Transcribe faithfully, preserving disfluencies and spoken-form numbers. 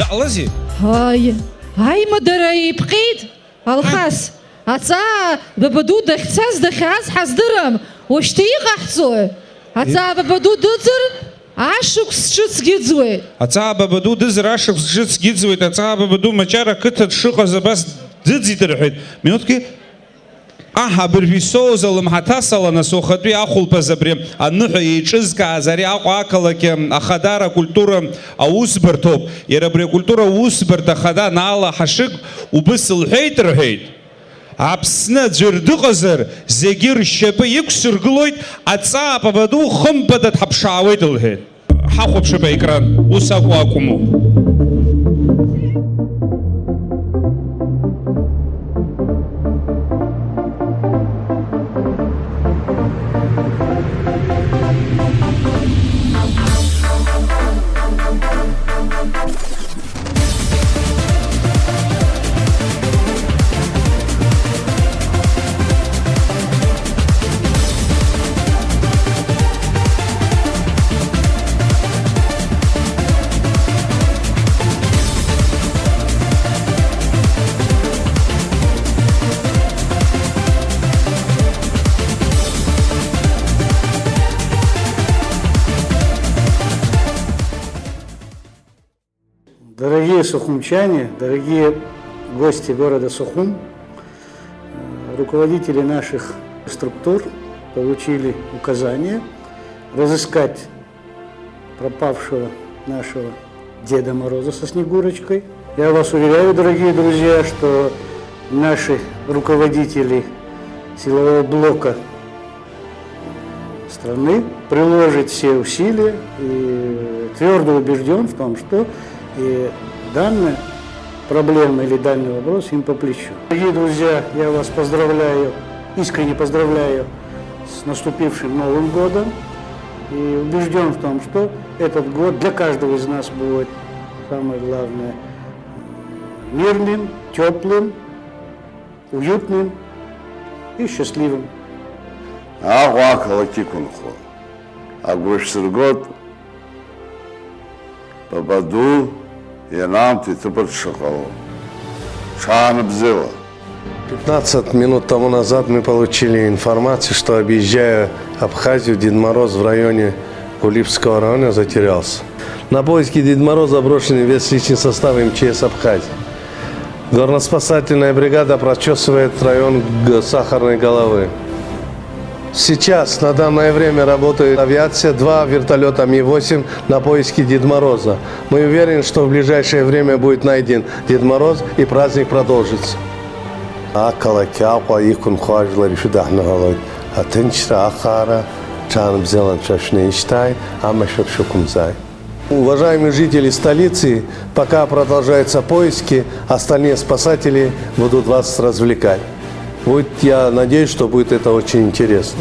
Иҟалазеи? Ааи, аимадара еиԥҟьеит, Алхас. Аҵаа Бабаду дахьцаз, дахьааз ҳаздырам. Уажәшьҭа иҟаҳҵои? Аҵаа Бабаду дыӡыр, ашықәс ҿыцгьы ыӡуеит. Аҵаа Бабаду дыӡыр, ашықәс ҿыцгьы ыӡуеит. Аҵаа Бабаду Маҷара ақыҭа дшыҟаз абас дыӡит рҳәеит. Минуҭки. Аҳ, абыржәы исоуз алымҳа ҭасала, нас, уахатәи ахәылԥаз абри аныҳәа еиҿызкааз ари Аҟәа ақалақь ахадара акультура аусбарҭоуп. Иара абри акультура аусбарҭа ахада Наала Ҳашыг убыс лҳәеит рҳәеит: Аԥсны аӡәыр дыҟазар, зегьы ршьапы иқәсыргылоит, Аҵаа Бабаду хымԥада дҳаԥшаауеит, лҳәеит. Ҳахәаԥшып аекран, ус акәу акәму? Дорогие сухумчане, дорогие гости города Сухум, э, руководители наших структур получили указание разыскать пропавшего нашего Деда Мороза со Снегурочкой. Я вас уверяю, дорогие друзья, что наши руководители силового блока страны приложит все усилия и твердо убежден в том, что и данная проблема или данный вопрос им по плечу. Дорогие друзья, я вас поздравляю, искренне поздравляю с наступившим Новым годом и убежден в том, что этот год для каждого из нас будет, самое главное, мирным, теплым, уютным и счастливым. Аҟәа ақалақь иқәынхо. Агәра шәсыргоит, Бабаду, ианаамҭоу иҭыԥаҿ дшыҟало. Ҽаанбзиала. Пятнадцать минут тому назад мы получили информацию, что, объезжая Абхазию, Дед Мороз в районе Кулибского района затерялся. На поиски Деда Мороза брошен весь личный состав М Ч С Абхазии. Горноспасательная бригада прочесывает район Г-, Сахарной Головы. Сейчас, на данное время, работает авиация, два вертолета Ми восемь на поиски Деда Мороза. Мы уверены, что в ближайшее время будет найден Дед Мороз и праздник продолжится. Ақалақь Аҟәа иқәынхо ажәлар ишәыдаҳныҳәалоит аҭынчра, ахаара, ҽаанбзиала анцәа шәнаишьҭааит, амашәыр шәықәымҵааит. Уважаемые жители столицы, пока продолжаются поиски, остальные спасатели будут вас развлекать. Будет, я надеюсь, что будет это очень интересно.